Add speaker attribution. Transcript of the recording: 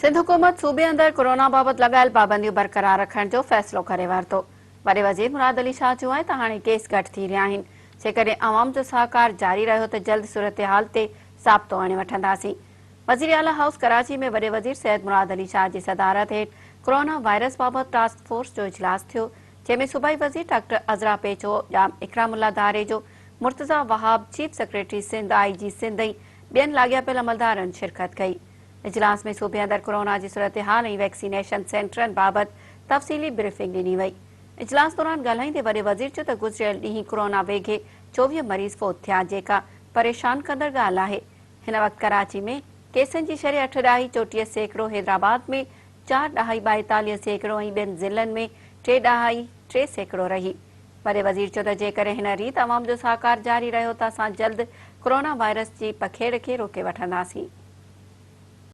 Speaker 1: سنڌ حڪومت صوبي اندر ڪورونا بابت لڳايل پابنديون برقرار رکڻ جو فيصلو ڪري ورتو. وڏي وزير مراد علي شاهه چيو آهي ته هاڻي ڪيس گهٽ ٿي رهيا آهن، جيڪڏهن عوام جو سهڪار جاري رهيو ته جلد صورتحال تي ضابطو آڻي وٺنداسين. وزيراعليٰ هائوس ڪراچي ۾ وڏي وزير سيد مراد علي شاهه جي صدارت هيٺ ڪورونا وائرس بابت ٽاسڪ فورس جو اجلاس ٿيو، جنهن ۾ صوبائي وزير doctor Azra Pechuho, Jam Ikramullah Dharejo, Murtaza Wahab, chief secretary Sindh, I G Sindh ۽ ٻين لاڳاپيل عملدارن شرڪت ڪئي. اجلاس ۾ صوبي اندر ڪورونا جي صورتحال ۽ ويڪسينيشن سينٽرن بابت تفصيلي بريفنگ ڏني وئي. اجلاس دوران ڳالهائيندي وڏي وزير چيو ته گذريل ڏينهن ڪورونا ويگهي 24 مريض فوت ٿيا جيڪا پريشان ڪندڙ ڳالهه آهي. هن وقت ڪراچي ۾ ڪيسن جي شرح اٺ ڏهائي 34%، حيدرآباد ۾ چار ڏهائي 42% ۽ ٻين ضلعن ۾ ٽي ڏهائي 3% رهي. وڏي وزير چيو ته جيڪڏهن هن ريت عوام جو سهڪار جاري رهيو ته اسان جلد ڪورونا وائرس جي پکيڙ کي روڪي وٺنداسين.